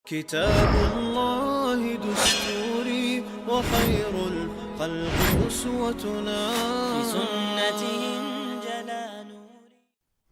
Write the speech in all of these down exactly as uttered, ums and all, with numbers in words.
كتاب الله دستوري وخير الخلق أسوتنا. بسنته انجلى نوري.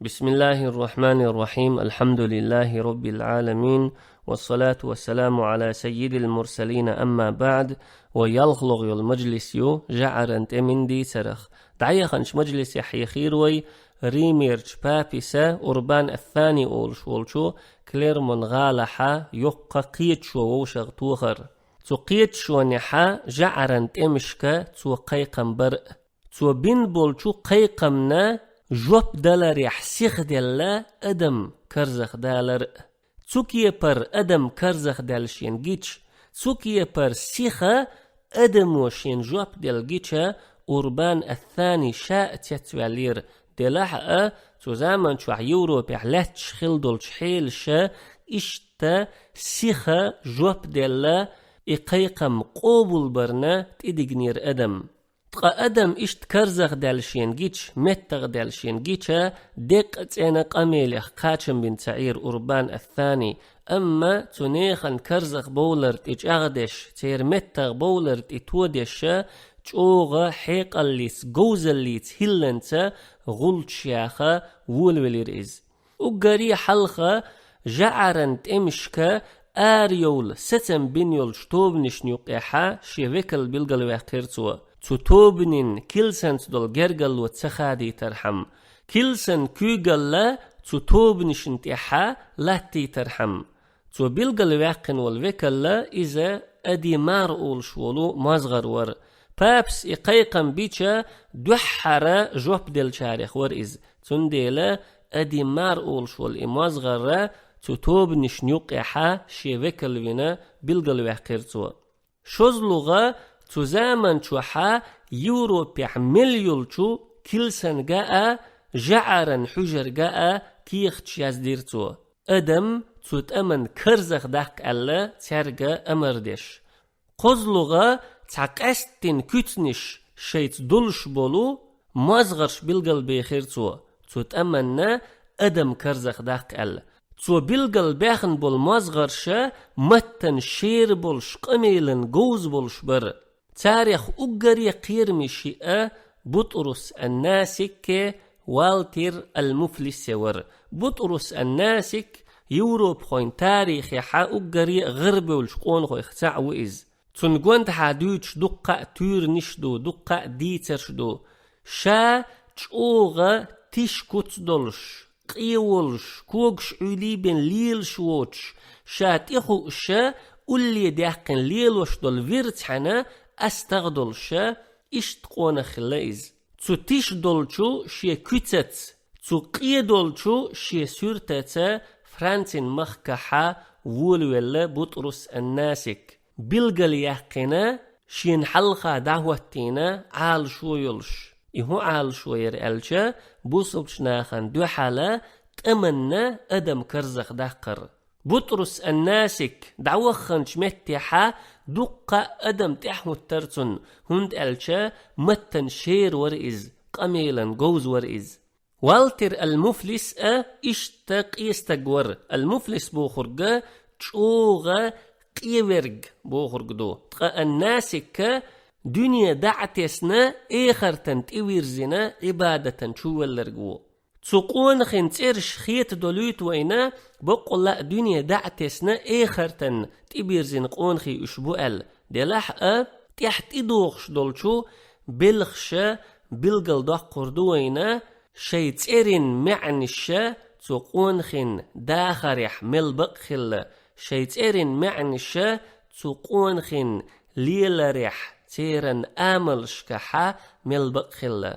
بسم الله الرحمن الرحيم. الحمد لله رب العالمين. والصلاة والسلام على سيد المرسلين. أما بعد. Ва ялхлугъ йол мажлис ю жаӀаран тӀемин дийцарах. ДӀаяханчу мажлисехь хьехийра вай Римерчу паписа Урбан ас-Сани олуш волчу Клермон гӀалахьа йоккха кхеташо вовшах тохар. Цу кхеташонехьа жаӀаран тӀемашка цо кхайкхам бар а. Цо бин болчу кхайкхамна жоп даларехь сиха делла адам карзахдалар а. Цу кепара адам карзахдаьлла шен гича, цу кепара сиха адамо шен жоп делла гича, Урбан ас-Сани ша а цецваьллера, делахь а, цу заманчохь Европехь лаьтташ хилла долчу хьелаша иштта сиха жоп делла, и кхайкхам къобалбарна тӀедигнера адам. Ткъа адам иштта карзахдаьлла шен гича, меттахдаьлла шен гича, деккъа цӀена къамелех кхачам бина ца Ӏийра Урбан ас-Сани, амма цу нехан карзахбовлар тӀе чӀагӀдеш, церан меттахбовлар тӀе тодеша, чӀогӀа хьекъаллица, говзаллица хӀилланца гӀулчаш яха волавелира иза. Уггаре хьалха жаӀаран тӀемашка арайовла сацам бина йолчу тобанашна юккъехьа шен векал билгалваьккхира цо. Цу тобанин килсанца долу гергарло ца хадийтархьама, килсан куьйгалла цу тобанашна тӀехьа латтийтархьама. Цо билгалваьккхина волу векалла иза Адимар олуш волу мозгӀар вара. Папас и кхайкхам бича дуьххьара жоп деллачарех вара иза. Цундела Адимар олуш волу и мозгӀарра цу тобанашна юккъехьа шен векал вина билгалваьккхира цо. ШозлагӀа, цу заманчохьа Европехь мел йолчу килсан ган а, жаӀаран хьуьжар ган а кехаташ яздира цо. Адам цу тӀаман карзахдаккха аьлла цаьрга амар деш. КхозлагӀа, цхьа къаьсттина куьцнаш шайца долуш болу мозгӀарш билгалбехира цо, цу тӀаманна адам карзахдаккха аьлла. Цо билгалбаьхна болу мозгӀарша маттана шера болуш, къамелан говза болуш бара. Царех уггаре кхераме шиъ Бутрус ан-Насик а, Валтер ал-Муфлис а вара. Бутрус ан-Насик европахойн тарихехьа уггаре а гӀарабевллачу къонахойх цхьаъ ву иза. Цунна гондахьа дуьйцуш дуккха а туьйранаш ду, дуккха а дийцарш ду. Ша чӀогӀа тиша куц долуш, къе волуш, когаш Ӏуьйлий бен лелаш воцуш, ша тӀехуъуша, улле даьккхина лелош долу вирцхьана астагӀа долуша, иштта къонах хилла иза. Цу тиша долчу шен куьцаца, цу къе долчу шен суьртаца Францин махкахьа волавелла Бутрус ан-Насик. Билгалъяьккхина, шена хьалха дӀахӀоттийна Ӏалашо йолуш. И хӀун Ӏалашо яра аьлча, бусалбачу нахана дуьхьала тӀаманна адам карзахдаккхар. Бутрус ан-Насик дӀавахханчу меттехьа дуккха а адам тӀаьхьахӀуттара цунна, хӀунда аьлча маттана шера вара иза, къамелан говза вара иза. Валтер ал-Муфлис а иштта къе стаг вара. Ал-Муфлис бохург чӀогӀа къеверг бохург ду. Ткъа ан-Насик а дуьне дӀа а тесна, эхартан тӀевирзина, Ӏибадатан чувелларг ву. Цу къонахин цӀераш хета долуьйту вайна, баккъалла а дуьне дӀа а тесна, эхартан тӀебирзина къонахий уьш бу аьлла. Делахь а, тӀехь тӀедогӀуш долчу белхаша билгалдоккхур ду вайна, шайн цӀерин маьӀнаша цу къонахин дахарехь мел бакъ хилла, шайн цӀерин маьӀнаша цу къонахин леларехь, церан амалшкахьа мел бакъ хилла.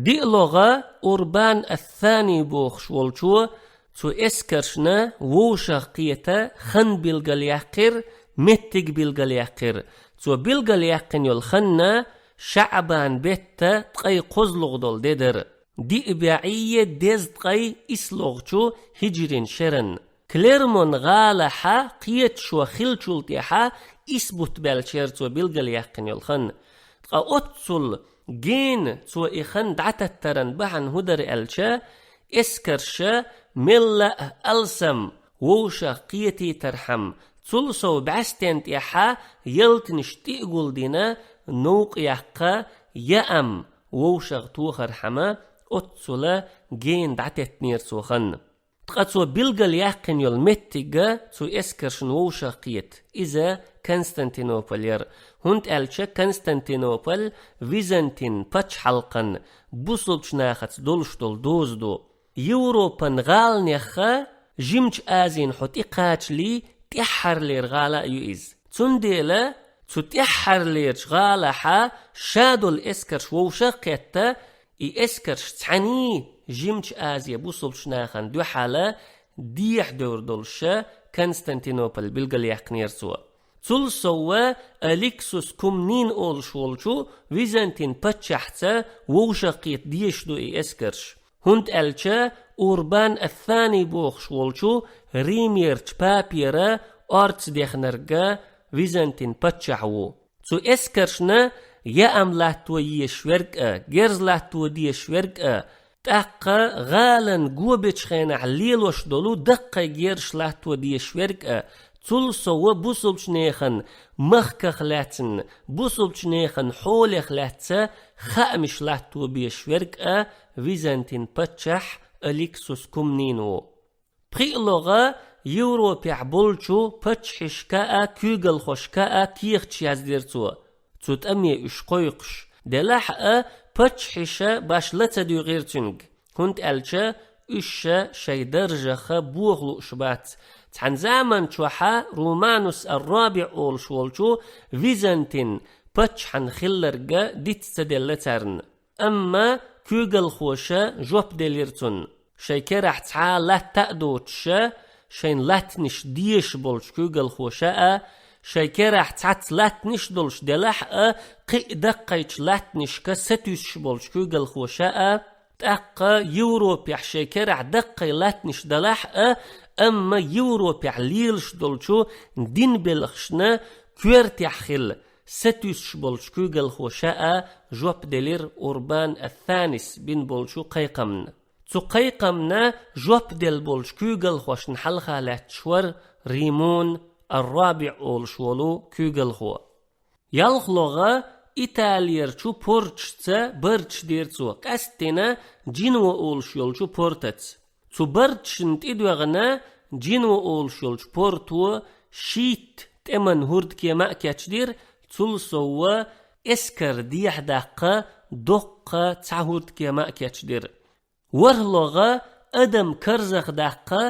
ДиълагӀа Урбан ас-Сани бохуш волчо цу эскаршна вовшах кхета хан билгалъяьккхира, меттиг билгалъяьккхира. Цо билгалъяьккхина йолу ханна ШаӀбан бетта ткъе кхозлагӀа долу де дара. Диъ баьӀийе дезткъе исслогӀчу хӀиджрин шеран. Клермон гӀалахьа кхеташо хиллачул тӀаьхьа исс бутт баьлчера цо билгалъяьккхина йолу хан. Ткъа оццул гена цо и хан дӀататтаран бахьана хӀун дара аьлча, эскарша мелла а алсам, вовшах кхетийтархьама, цул сов бӀаьстен тӀехьа ялтанаш тӀе а гулдина, новкъа яккха яам вовшах тохархьама, оццула гена дӀатеттинера цо ханна. Ткъа цо билгал яьккхина йолу меттиг а цу эскаршна вовшах кхета, иза Константинополь яра, хӀунда аьлча Константинополь Византин пачхьалкхан бусулбчу нахаца долуш долу доза ду. Европан гӀаланех а Жимачу Азин хьо тӀекхачале тӀаьххьарлера гӀала а ю иза. Цундела цу тӀаьххьарлерчу гӀалахьа ша долу эскарш вовшах а кхетта, и эскарш цхьаьний Жимачу Азе бусулбчу нахана дуьхьала дехьадевр долуша Константинополь билгалъяьккхинера цо. Цул совва Аликсус Кумнин олуш волчу Византин паччахьца вовшах кхета дезаш ду и эскарш. ХӀунда аьлча Урбан Ас-Сани бохуш волчу Римерчу папера орца дехнарга Византин паччахь ву. Цу эскаршна яам латто езаш верг а, герз латто дезаш верг а, тӀаккха гӀалан го бечу хенахь лелош долу даккхий герзаш латто дезаш верг а, цул сов бусулбчу нехан махках лаьцна, бусулбчу нехан хьолех лаьцна хаамаш латто безаш верг а Византин паччахь Аликсус Кумнин ву. ПхиълагӀа Европехь болчу паччахьашка а, куьйгалхошка а кехаташ яздира цо, цу тӀаме уьш кхойкхуш, делахь а паччахьаша баш ла ца дуьйгӀира цуьнга, хӀунда аьлча уьш ша шайн даржаха боху лууш бац. Цхьана заман чохьа Руманус ар-РабиӀ олуш волчу Византин паччахьан хилларга диц ца делла царна. Амма куьйгалхоша жоп делира цунна. Шайн керахь цхьа латта а доцуша, шайн латтанаш дезаш болчу куьйгалхоша а, шайн керахь цхьацца латтанаш долуш делахь а, кхин а даккхийчу латтанашка сатуьйсуш болчу куьйгалхоша а, тӀаккха Европехь шайн керахь даккхий латтанаш далахь а, амма Европехь лелаш долчу дин белхашна коьртехь хилла сатуьйсуш болчу куьйгалхоша а жоп делира Урбан Ас-Санис бина болчу кхайкхамна. Цу кхайкхамна жоп делла болчу куьйгалхошна хьалха лаьтташ вара Римун ар-РабиӀ олуш волу куьйгалхо. ЯлхлогӀа Италерчу порчашца барчаш дира цо, къаьсттина Джинва олуш йолчу портаца. Цу барчашна тӀедоьгӀна Джинва олуш йолчу порто шийтта тӀеман хӀурдкема а кечдира, цул совва эскар дехьадаккха доккха цхьа хӀурдкема а кечдира. ВорхӀлагӀа адам карзахдаккха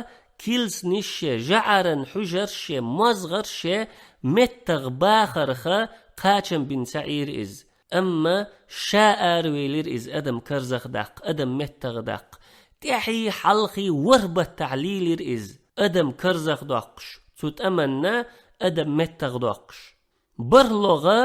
килсанаш а, жаӀаран хьуьжарш а, мозгӀарш а меттах бахарха кхачам бина ца Ӏийра иза. Амма ша аравелира иза адам карзахдаккха, адам меттахдаккха. ТӀаьхьий-хьалхий ворхӀ баттахь лийлира иза, адам карзахдоккхуш, цу тӀаманна адам меттахдоккхуш. БархӀлагӀа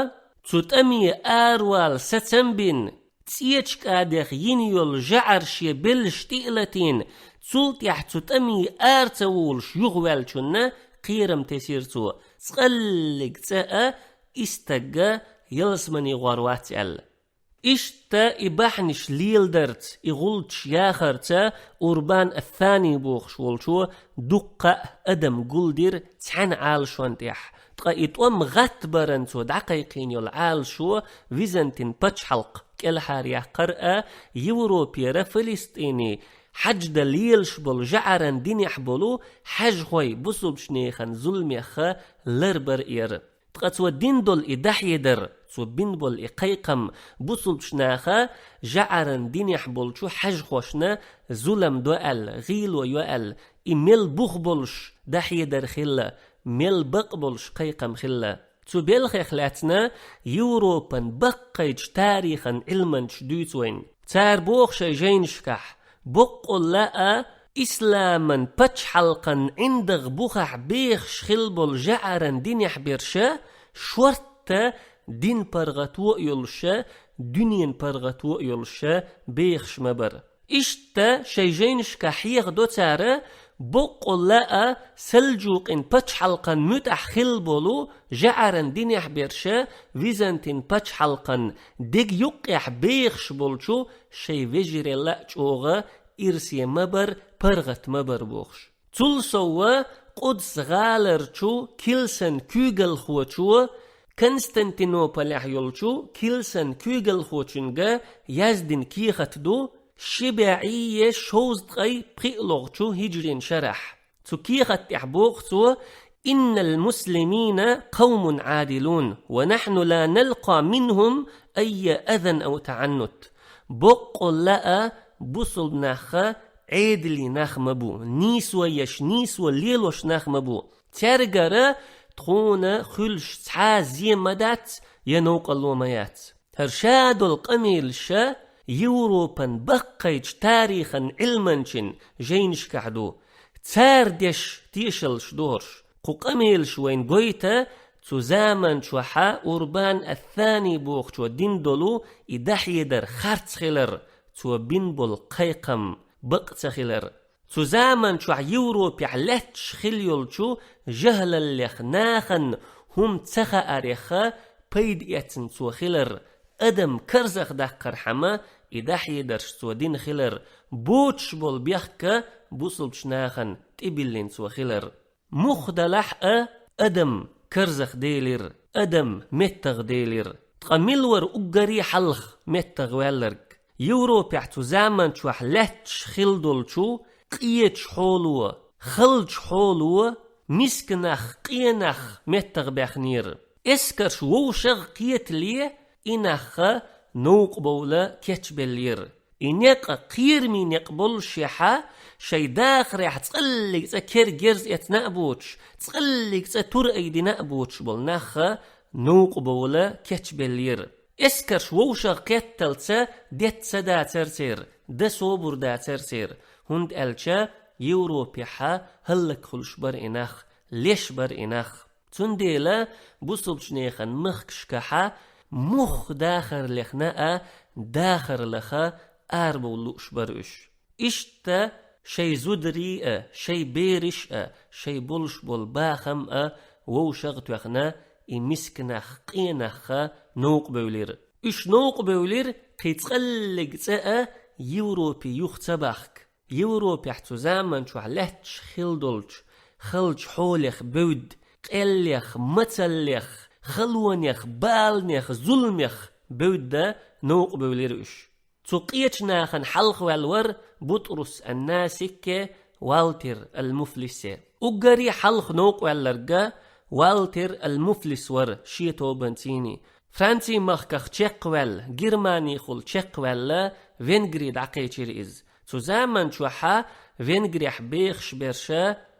цу тӀаме аравала сацам бина, цӀечу кӀадех йина йолу жаӀар шен беллаш тӀе а латийна, цул тӀаьхьа цу тӀаме ара ца волуш юхаваьллачунна кхерам тесира цо, цкъаллиг цӀа а и стагга ялсамане гӀор вац аьлла. Иштта и бахьанаш леладарца, и гӀулчаш яхарца Урбан Ас-Сани бохуш волчо дуккха а адам гулдира цхьаьна Ӏалашонна тӀехь. Ткъа и тӀом гӀаттабаран цо дӀакхайкхийна йолу Ӏалашо Византин пачхьалкх кӀелхьара яккхар а, Европера Фалестине хьаьжда лелаш болу жаӀаран динехь болу хьаьжхой бусулбчу нехан зуламеха ларбар а яра. Ткъа цо дина долу и дӀахьедар, цо бина болу и кхайкхам бусулбчу наха жаӀаран динехь болчу хьаьжхошна зулам до аьлла, гӀийло йо аьлла, и мел бух болуш дӀахьедар хилла, мел бакъ болуш кхайкхам хилла. Цу белхех лаьцна Европан баккхийчу тарихан Ӏилманчаш дуьйцу вайна. Цара боху шайн жайнашкахь, боккъалла а исламан пачхьалкхан ӀиндагӀа бухахь бехаш хилла болу жаӀаран динехь берша шортта дин паргӀато а йолуша, дуьнен паргӀато а йолуша бехаш ма бара. Иштта шайн жайнашкахь хьехадо цара, боккъалла а Салджукъин пачхьалкхан муьтӀахь хилла болу жаӀаран динехь берша Византин пачхьалкхан дега юккъехь бехаш болчу шайн вежарелла а чӀогӀа ирсе ма бара, паргӀат ма бара бохуш. Цул совгӀа Къудс гӀаларчу килсан куьйгалхочо, Константинополехь йолчу килсан куьйгалхочуьнга яздина кехат ду, ши бӀе шовзткъе пхиълагӀчу хӀижрин шарахь. Цу кехат тӀехь боху цо: «Иннал муслимина къавмун Ӏадилун, ва нахьну ла налкъа минхум айя азан ав таӀаннут». Боккъалла а бусулба нах Ӏедале нах ма бу, нийсо еш, нийсо лелош нах ма бу. Цаьргара тхуна хуьлуш цхьа а зе ма дац, я новкъарло ма яц. ХӀара ша долу къамелаш Европан баккхийчу тарихан Ӏилманчин жайнашкахь ду. Цара деш тешаллаш ду хӀорш. Кху къамелаш вайна гойту, цу заман чохь Урбан ас-Сани бохучо дина долу и дӀахьедар харц хилар, цо бина болу кхайкхам бакъ ца хилар. Цу заман чохь Европехь лаьтташ хилла йолчу жахӀлаллех, нахана хӀума ца хаарех пайда эцна цо хилар, адам карзахдаккхархьама, и дӀахьедарш цо дина хилар, боцуш болу бехк бусулбачу нахана тӀебиллина цо хилар. Муха делахь а, адам карзахделира, адам меттахделира. Ткъа мила вара уггаре хьалха меттахваьлларг? Европехь цу заман чохь лаьтташ хилла долчу къечу хьоло, халчу хьоло миска нах, къен нах меттахбаьхнера. Эскарш вовшах а кхетале, и нах новкъа бовла кечбеллера. И некъ кхераме некъ боллушехь, шайн дахарехь цкъаллиг цӀа кер герз эцна а боцуш, цкъаллиг цӀа тур айдина а боцуш болу нах новкъа бовла кечбеллера. Эскарш вовшах кхетталца детта ца дацара церан, дан собар дацара церан, хӀунда аьлча Европехь хӀаллакьхуьлуш бара и нах, леш бара и нах. Цундела бусулбачу нехан махкашкахь муха дахар лехна а, дахар лаха арабовла лууш бара уьш. Иштта шайн зударий а, шайн бераш а, шайн болуш болу бахам а вовшах а тоьхна, и миска нах, къен нах новкъа бевлира. Уьш новкъа бевлира, кхин цкъаллиг цӀа а Европе юха ца бахка. Европехь цу заман чохь лаьтташ хилла долчу халчу хьолех бевдда, къеллех, мацаллех, халонех, баланех, зуламех бевдда новкъа бевлира уьш. Цу къечу нахана хьалха ваьлла вара Бутрус ан-Насикке, Валтер ал-Муфлисе. Уггаре хьалха новкъа ваьлларг Валтер ал-Муфлис вара шен тобанций. Франций махках чекхваьлла, Германихула чекхваьлла, Венгри дӀакхечира иза. Цу заман чохь Венгрехь бехаш берш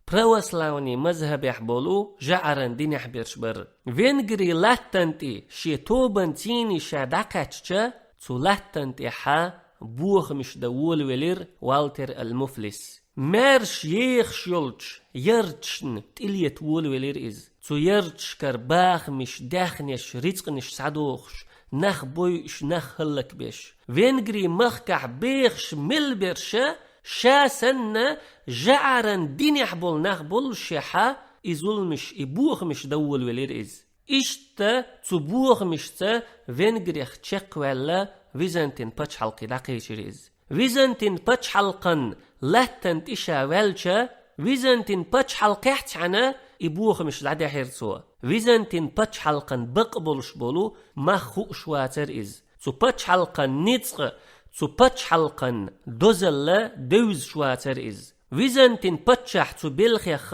православный мазхабехь болу жаӀаран динехь берш бара. Венгри латтан тӀе шен тобанций ша дӀакхаьчча, цу латтан тӀехь бохамаш дан волавелира Валтер ал-Муфлис. Маьрша ехаш йолчу ярташна тӀелета волавелира иза. Цу ярташкара бахамаш, даьхнеш, рицкъанаш схьадохуш, нах бойуш, нах хӀаллакбеш. Венгри махкахь бехаш мел берш, ша санна, жаӀаран динехь болу нах боллушехь, и зуламаш, и бохамаш дан волавелира иза. Иштта цу бохамашца Венгрих чекхваьлла Византин пачхьалкхе дӀакхечира иза. Византин пачхьалкхан латтан тӀе ша ваьлча, Византин пачхьалкхехь цхьаьна и бохамаш дӀадаьхьира цо. Византин пачхьалкхан бакъ болуш болу мах хууш вацара иза. Цу пачхьалкхан ницкъ, цу пачхьалкхан дозалла девзаш вацара иза. Византин паччахь цу белхех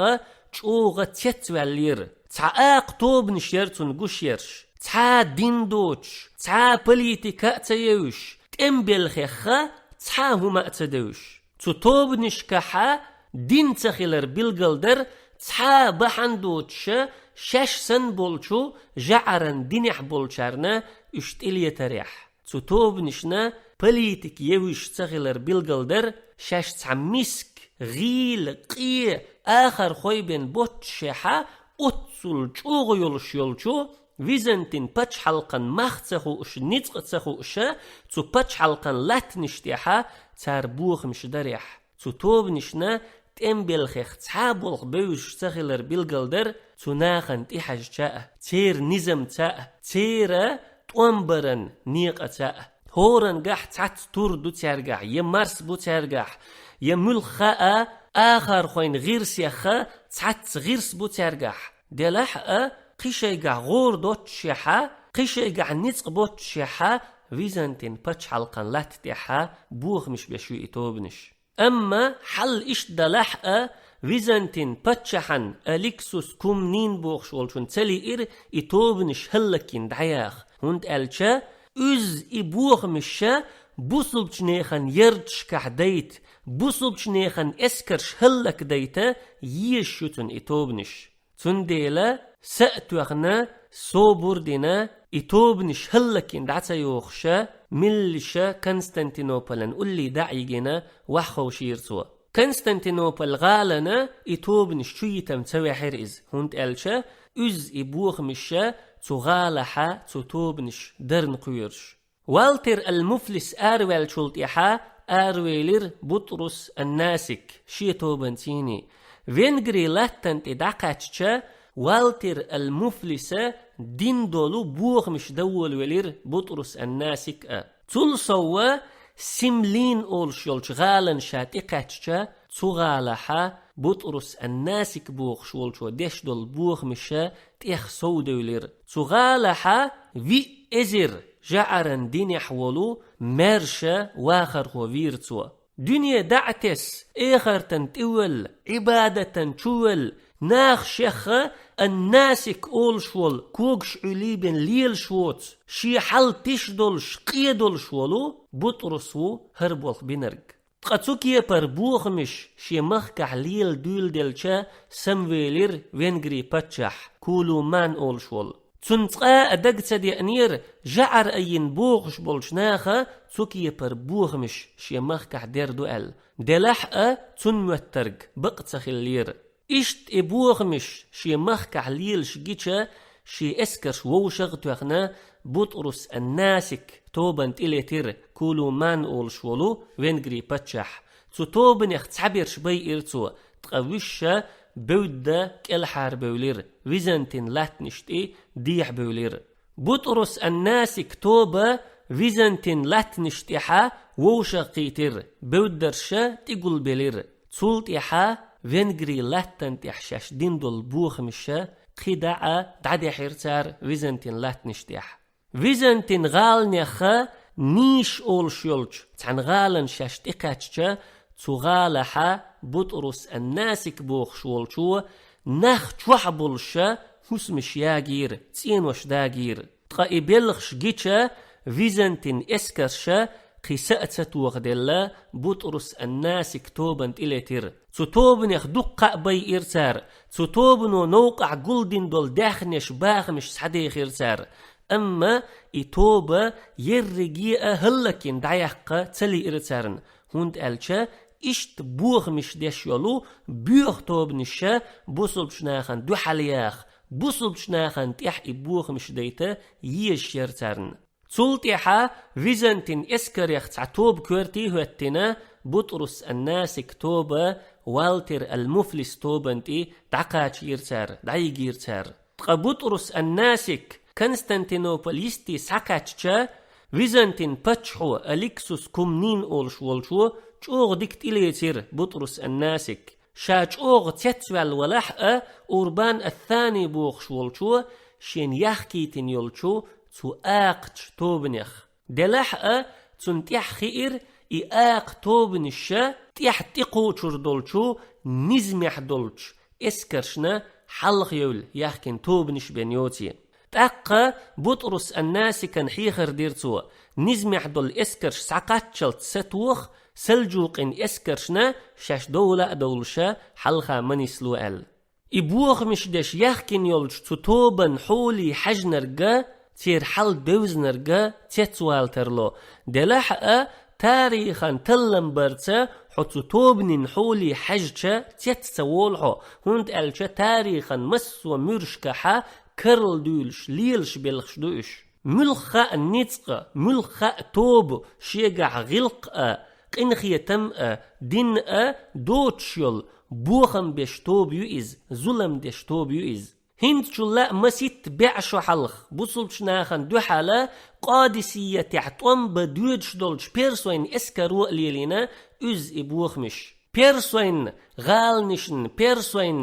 чӀогӀа цецваьллера. Цхьа акха тобанаш яра цунна гуш ерш. Цхьа дин доцуш, цхьа политика а ца евзаш, тӀеман белхех цхьа хӀума а ца девзаш. Цу тобанашкахь дин ца хилар билгалдара, цхьа бахьана доцуш шаьш санна болчу жаӀаран динехь болчарна уьш тӀелетарехь. Цу тобанашна политика евзаш ца хилар билгалдара, шаьш цхьа миска, гӀийла, къе, ахархой бен боццушехь, оццул чӀогӀа йолуш йолчу Византин пачхьалкхан мах ца хууш, ницкъ ца хууш, цу пачхьалкхан латтанаш тӀехь цара бохамаш дарехь. Цу тобанашна тӀеман белхех цхьа болх бевзаш ца хилар билгалдара, цу нахана тӀехьаьжча а, церан низамца а, церан тӀом баран некъаца а. ХӀораннахь цхьацца тур ду цаьргахь, я марс бу цаьргахь, я муьлхха а Ахархойн гӀирсех цхьацца гӀирс бу цаьргахь. Делахь а, кхин шайгахь гӀора доццушехь а, кхин шайгахь ницкъ боццушехь а, Византин пачхьалкхан латта тӀехь бохамаш беш ю и тобанаш. Амма хьал иштта далахь а, Византин паччахьан Алексус Комнин бохуш волчун ца лиира и тобанаш хӀаллакйина дӀаяха, хӀунда аьлча уьзза и бохамаш бусалбачу нехан ярташкахь дайта, бусалбачу нехан эскарш хӀаллакдайта езаш ю цунна и тобанаш. Цундела, са а тоьхна, собар а дина, и тобанаш хӀаллакйина дӀа ца йохуш, меллаша Константинополан уллий дӀа а йигина, ваха ховшийра цо. Константинополь гӀалана и тобанаш чуйитам ца ваьхьира иза, хӀунда аьлча уьзза и бохамаш цу гӀалахь цу тобанаш дарна кхоьруш. Валтер ал-Муфлис араваьллачул тӀаьхьа аравелира Бутрус ан-Насик шен тобанций. Венгри латтана тӀе дӀакхаьчча, Валтер ал-Муфлиса дина долу бохамаш дан волавелира Бутрус ан-Насик а. Цул совгӀа Симлин олуш йолчу гӀалана ша тӀекхаьчча, цу гӀалахь Бутрус ан-Насик бохуш волчо деш долу бохамаш тӀех совдевлира. Цу гӀалахь виъ эзар жӀаран динехь волу маьрша вахархо вийра цо. Дуьне дӀа а тесна, эхартан тӀе валла, Ӏибадатан чу валла, наха шех ан-Насик олуш волу когаш Ӏуьллий бен лелаш воцу, шен хьал тиша долуш, къен долуш волу Бутрус ву хӀара болх бинарг. Ткъа цу кепара бохамаш шен махкахь лела дуьйладелча, самавелира Венгри паччахь Кулуман олуш волу. Цунна цкъа а дага ца деанера, жӀар айина бохуш болчу наха цу кепара бохамаш шен махкахь дер ду аьлла. Делахь а, цунна моьттарг бакъ ца хиллера. Иштта и бохамаш шен махкахь лелаш гича, шен эскарш вовшах а тоьхна, Бутрус ан-Насик тобанна тӀелетира Кулуман олуш волу Венгри паччахь. Цу тобанех цхьаберш байира цо, ткъа вуьшша бевдда кӀелхьарбевлира, Византин латтанаш тӀе дехьабевлира. Бутрус ан-Насик тоба Византин латтанаш тӀехь вовшах кхийтира, бевддарша тӀегулбелира. Цул тӀаьхьа Венгри латтана тӀехь шаьш дина долу бохамаш кхин дӀа а дӀадехьира цара Византин латтанаш тӀехь. Византин гӀаланех Ниш олуш йолчу цхьана гӀалана шаьш тӀекхаьчча, цу гӀалахь Бутрус ан-Насик бохуш волчо нах чохь болуша хӀусамаш ягийра, цӀенош дагийра. Ткъа и белхаш гича, Византин эскарша кхин са а ца тохаделла, Бутрус ан-Насик тобанна тӀелетира. Цу тобанех дуккха а байира цара, цу тобано новкъахь гулдина долу даьхнеш, бахамаш схьадехира цара. Амма и тоба ерриге а хӀаллакйина дӀаяккха ца лиира царна, хӀунда аьлча иштта бохамаш деш йолу боьха тобанаш бусалбачу нахана дуьхьал яха, бусалбачу нахана тӀехь и бохамаш дайта езаш яра царна. Цул тӀаьхьа Византин эскарех цхьа тоба коьрте а хӀоьттина, Бутрус ан-Насик тоба Валтер ал-Муфлис тобанна тӀе дӀакхачийра цара, дӀайигийра цара. Ткъа Бутрус ан-Насик Константинополь йисте схьакхаьчча, Византин паччахьо Алексус Комнин олуш волчо чӀогӀа дика тӀелецира Бутрус ан-Насик. Ша чӀогӀа цецваьлла валахь а, Урбан ат-Тани бохуш волчо шена яхкийтина йолчу цу акхачу тобанех. Делахь а, цунна тӀехь хиира и акха тобанаш тӀехь тӀекхочур долчу низамехь долчу эскаршна хьалха евлла яхкина тобанаш бен йоций. ТӀаккха Бутрус ан-Насикан хьехар дира цо, низамехь долу эскарш схьакхаччалц сатоха, салджукъийн эскаршна шаьш довла а довлуша хьалха ма нисло аьлла. И бохамаш деш яхкина йолчу цу тобанна хьоле хьаьжнарг а, церан хьал девзинарг а цецвала тарло. Делахь а, тарихан таллам барца хьо цу тобанийн хьоле хьаьжча цец ца волу хьо, хӀунда аьлча тарихан массо а муьршкахьа карладуьйлуш лелаш белхаш ду уьш. Муьлхха а ницкъ, муьлхха а тоба шегахь гӀиллакх а, къинхетам а, дин а доцуш йолу, бохам беш тоба ю иза, зулам деш тоба ю иза. ХӀинцачул а маситта бӀе шо хьалха бусалбачу нахана дуьхьала Къадисиятехь тӀом бан доьдуш долчу персойн эскаро а лелийна уьзза и бохамаш. Персойн гӀаланашна, персойн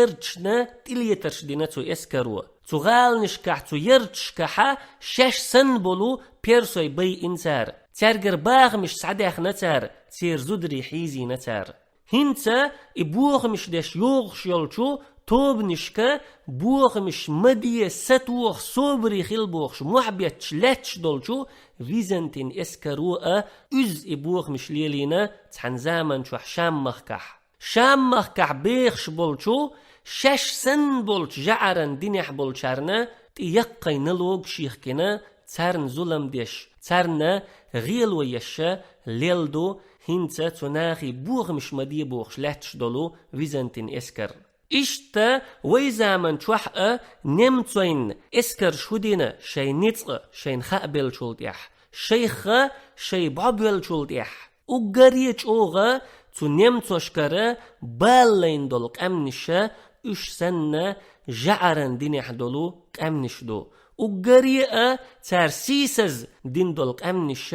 ярташна тӀелетарш дина цу эскаро. Цу гӀаланашкахь, цу ярташкахьа шаьш санна болу персой байина цара. Цаьргара бахамаш схьадаьхна цара, церан зударий хьийзийна цара. ХӀинца и бохамаш деш йогӀуш йолчу тобанашка бохамаш ма де, сатоха, собаре хила бохуш, мохь бетташ лаьтташ долчу Византин эскаро а уьзза и бохамаш лелийна цхьана заман чохь Шам-махкахь. Шам-махкахь бехаш болчу, шаьш санна болчу жӀаран динехь болчарна тӀе яккхий налогаш йихкина, царна зулам деш, царна гӀело еш лелла ду хӀинца цу нахе бохамаш ма де бохуш лаьтташ долу Византин эскар. Иштта вай заман чохь а немцойн эскарш хӀун дина шайн ницкъ, шайна хаабеллачул тӀаьхьа, шайх шай бӀобеллачул тӀаьхьа. Уггаре чӀогӀа цу немцошкара бала лайна долу къаьмнаш уьш санна жӀаран динехь долу къаьмнаш ду. Уггаре а цара сийсаза дина долу къаьмнаш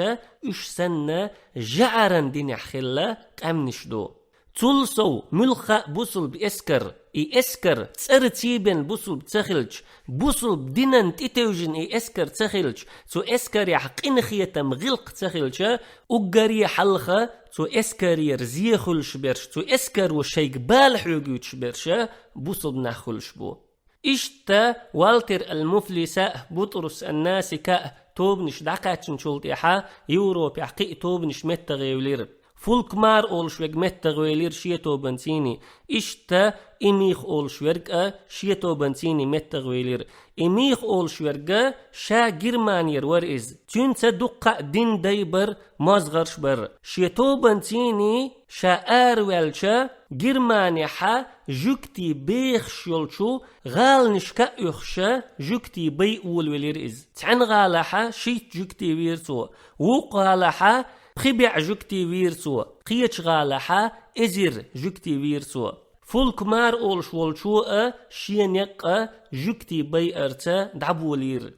уьш санна жӀаран динехь хилла къаьмнаш ду. Цул сов муьлхха а бусулба эскар, и эскар цӀарций бен бусулба ца хилча, бусулба динан тӀетевжина и эскар ца хилча, цу эскарехь къинхетам, гӀиллакх ца хилча, уггаре хьалха цу эскарера зе хуьлуш берш, цу эскаро шайга бала хьоьгуьйтуш берш бусулба нах хуьлуш бу. Иштта Валтер ал-Муфлиса а, Бутрус ан-Насика а тобанаш дӀакхаьчначул тӀаьхьа Европехь кхин а тобанаш меттахъевлира. Фулкмар олуш верг меттахъвелира шен тобанций, иштта Имих олуш верг а шен тобанций меттахъвелира. Имих олуш верг а ша Германера вара иза. Цуьнца дуккха а дин дай бара, мозгӀарш бара. Шен тобанций ша араваьлча, Германехьа жуьгтий бехаш йолчу гӀаланашка а оьхуша, жуьгтий бай волавелира иза. Цхьана гӀалахьа шийтта жуьгтий вийра цо, вукху гӀалахьа пхи бӀе жуьгтий вийра цо, кхечу гӀалахьа эзар жуьгтий вийра цо. Фулкмар олуш волчо а шен некъа жуьгтий байарца дӀаболийра.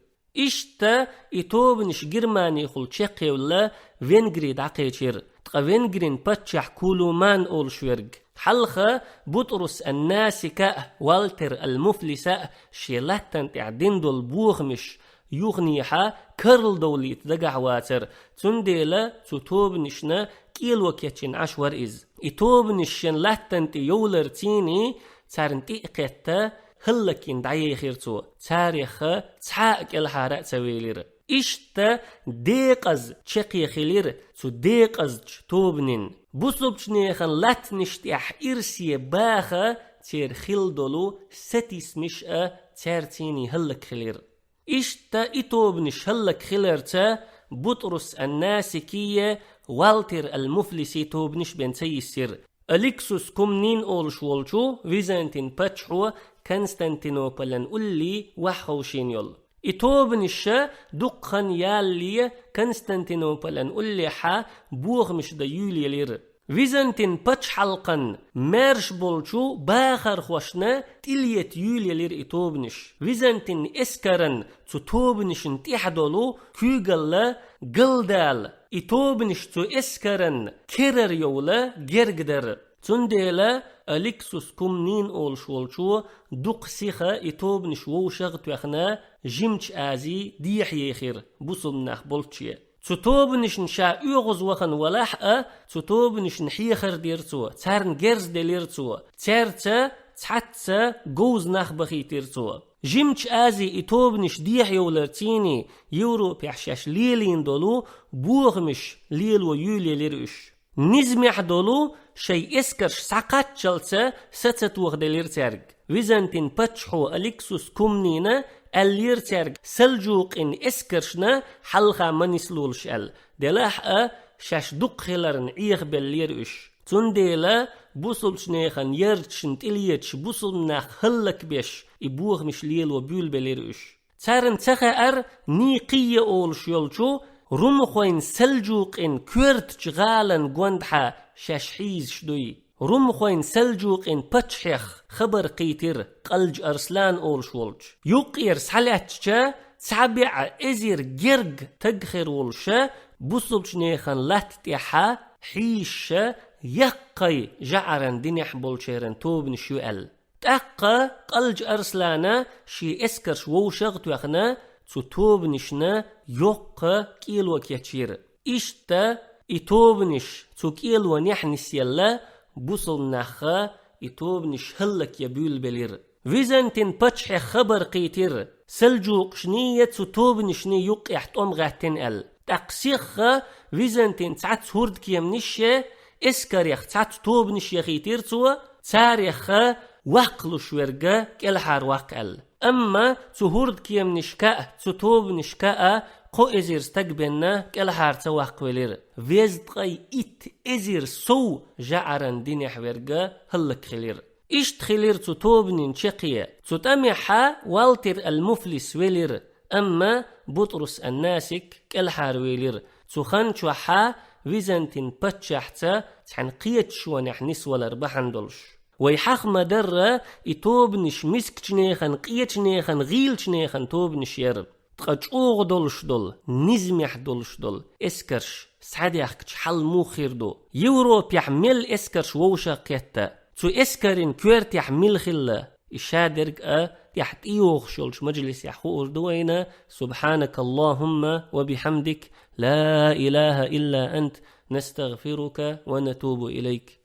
Иштта и тобанаш Германехула чекхъевлла, Венгри дӀакхечира. Ткъа Венгрин паччахь Кулуман олуш верг, хьалха Бутрус ан-Насика а, Валтер ал-Муфлиса а шен латтана тӀехь дина долу бохамаш юханехьа карладовлийта дагахь вацара, цундела цу тобанашна кӀело кечйина Ӏаш вара иза. И тобанаш шен латтана тӀе йовларций, царна тӀе а кхетта, хӀаллакйина дӀаехира цо, царех цхьа а кӀелхьара а ца велира. Иштта декъаза чекхъе хилира цу декъазчу тобанин. Бусулбчунехан латтанаш тӀехь ирсе баха церан хилла долу сатийсамаш а цаьрций хӀаллакьхилира. Иштта и тобанаш хӀаллакьхиларца Бутрус ан-Насикийе, Валтер ал-Муфлисий тобанаш бен ца йиссира. Аликсус Кумнин олуш волчу Византин паччахьо Константинополан уллий ваха ховшийна йолу. И тобанаш дукха хан ялале Константинополан уллехьа бохамаш дан юьйлаелира. Византин пачхьалкхан маьрша болчу бахархошна тӀелета юьйлаелира и тобанаш. Византин эскаран цу тобанашна тӀехь долу куьйгалла галдала, и тобанаш цу эскаран керара йовла герга дара. Цундела Аликсус Кумнин олуш волчо дукха сиха и тобанаш вовшах а тоьхна, Жимачу Ази дехьаехира бусулба нах болчче. Цу тобанашна ша оьгӀаз вахана валахь а, цу тобанашна хьехар дира цо, царна герз делира цо, цаьрца цхьацца говза нах бахийтира цо. Жимачу Ази и тобанаш дехьайовларций Европехь шаьш лелийна долу бохамаш лело юьйлаелира уьш. Низамехь долу шайн эскарш схьакхаччалца са ца тохаделира цаьрга. Византин паччахьо Аликсус Кумнина аьллера цаьрга, салджукъин эскаршна хьалха ма нислолаш аьлла, делахь а шаьш дукха хиларна Ӏехабеллера уьш. Цундела бусулбчунехан ярташна тӀелеташ, бусулба нах хӀаллакбеш, и бохамаш лело буьйлабелира уьш. Царна ца хаьара Никъия олуш йолчу румхойн салджукъин коьртачу гӀалан гондахьа шаьш хьийзаш дуй. Румхойн салджукъин паччахьех хабар кхийтира Къалджа Арслан олуш волчу. Юккъера схьалаьттача, цхьа бӀе эзар герга таг хир волуша, бусулбчунехан латта тӀехьа хьийзаша, яккхай жаӀаран динехь болчеран тобанаш ю аьлла. ТӀаккха Къалча Арслана шен эскарш вовшах а тоьхна, цу тобанашна йоккха кӀело кечйира. Иштта и тобанаш цу кӀелонехь нисъелла, бусалба нах и тобанаш хӀаллакъян буьйлабелира. Византин паччахьех хабар кхийтира, сельджукъашнийн цу тобанашнийн юккъехь тӀом гӀаьттина аьлла. ТӀаккха сихха Византин цхьацца хӀордкеманаш эскарех цхьацца тобанаш яхийтира цо, царех ваккхалуш верг кӀелхьара ваккха аьлла. Амма цу хӀордкеманашка а, цу тобанашка а кхо эзар стаг бенна кӀелхьара ца ваккхавелира. Везткъе итт эзар сов жаӀаран динехь верг хӀаллакхилира. Иштта хилира цу тобанийн чаккхе. Цу тӀамехь Валтер ал-Муфлис велира, амма Бутрус ан-Насик кӀелхьара велира. Цу хан чохь Византин паччахьца цхьаьна кхеташонехь нисвалар бахьана долуш. Вай хьаха ма-дарра, и тобанаш мискачу нехан, къечу нехан, гӀийлачу нехан тобанаш яра. Ткъа чӀогӀа долуш долу, низамехь долуш долу эскарш схьадаьхкича хьал муха хир ду? Европехь мел эскарш вовшах кхетта? Цу эскарийн коьртехь мила хилла? И шадерг а тӀехь тӀейогӀуш йолчу мажлисехь хуур ду вайна. سبحانك اللهم وبحمدك، لا إله إلا أنت، نستغفرك ونتوب إليك.